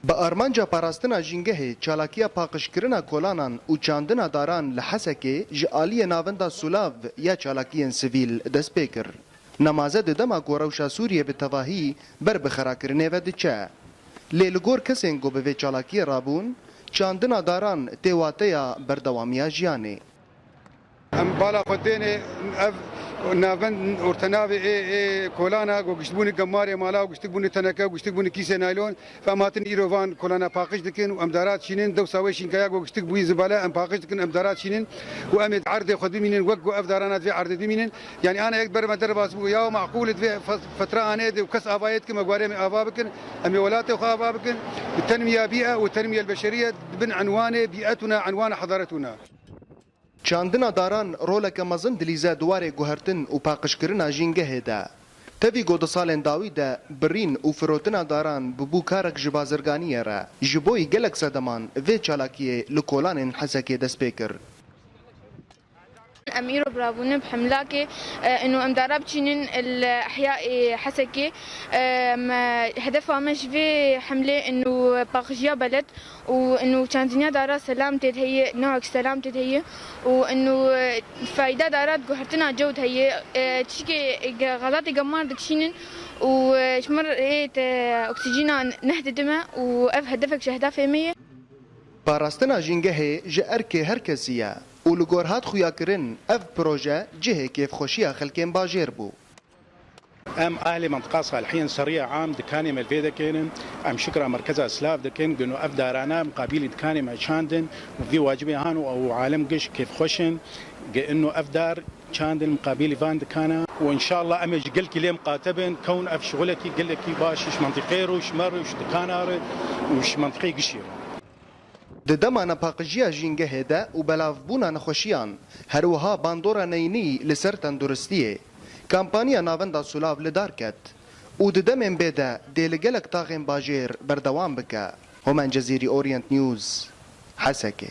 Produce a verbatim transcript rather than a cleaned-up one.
Bi armanca parastina jîngehê, çalakiya paqijkirina kolanan û çandina daran li Hesekê ji aliyê Navenda Sûlav ya Çalakiyên Sivîl dest pê kir. Nemaze di dema ku rewşa Sûriyê bi tevahî ber bi xirakirinê ve diçe. Lê li gor kesên ku bi vê çalakiyê rabûn, çandina daran tê wateya berdewamiya jiyanê. Em bala xwe têne ev navend ortenavê ê, ê kolana ku giştibûne gemarê mala û giştibûne teneke û giştibûne kîsê naylon. Em hatin îro van kolana paqij dikin û em dara çînin. Dewsa wê şînkaya ku giştik bûyî zibale em paqij dikin, em dara çînin û em ê di erdê xwe bimînin wek ku ev darana di vê erdê dimînin. Yanî ana yek ber me derbas bû, ya meqûl di vê fe-, fetra anê de û kes avayê dikin, me guarê me ava bikin, em ê welatê xwe ava bikin. Bi tenmiya bîe û tenmiya beşeriye di bin enwanê bîetûna, enwana hedaretûna. Çandina daran roleke mezin dilîze di warê guhertin û paqijkirina jîngehê de. Tevî ku di salên dawî de birîn û firotina daran bûbû karek ji bazirganiyê re, ji bo yî gelek sedeman vê çalakiyê li kolanên Hesekê dest pê kir. Em îro birabûne bi hemlakê, e, û em dara biçînin li ehyayê Hesekê. E, me, hedefa me ji vê hemlê û paqijiya beled û û çandiniya dara selam tê de heye, newek selam tê de heye û û fayda dara di guhertina cew de heye. E, tişkê ge-, xelatê gemar dikişînin û, e, ji mir ê te oksîjîna neh didime û ev hedefek ji ehdafê me ye. Parastina jîngehê ji erkê her kesî ye û li gor hat xuyakirin ev proje cihê kêfxweşiya xelkên bajêr bû. Em ahlê mentiqa Salihiyên Serriye Am dikanê me li vê dekênin. Em şikra merkeza Silav dikin, gino ev darana miqabîlî dikanê me çandin û vî wacibê han û ew alem giş kêfxweş in. Ge ino ev dar çandin miqabîlî van dikana û înşallah em ê ji gelkî lê miqate bin, kewn ev şixulekî gelekî baş ji mentiqê re û ji me re û ji dikana re û ji mentiqê gişî re. Di dema nepaqijiya jîngehê de û belavbûna nexweşiyan, her wiha bandora neyînî li ser tenduristiyê, kampanya Navenda Sûlav li dar ket û di demên bê de dê li gelek taxên bajêr berdewam bike. Homen Cezîrî, Orient News, Hesekê.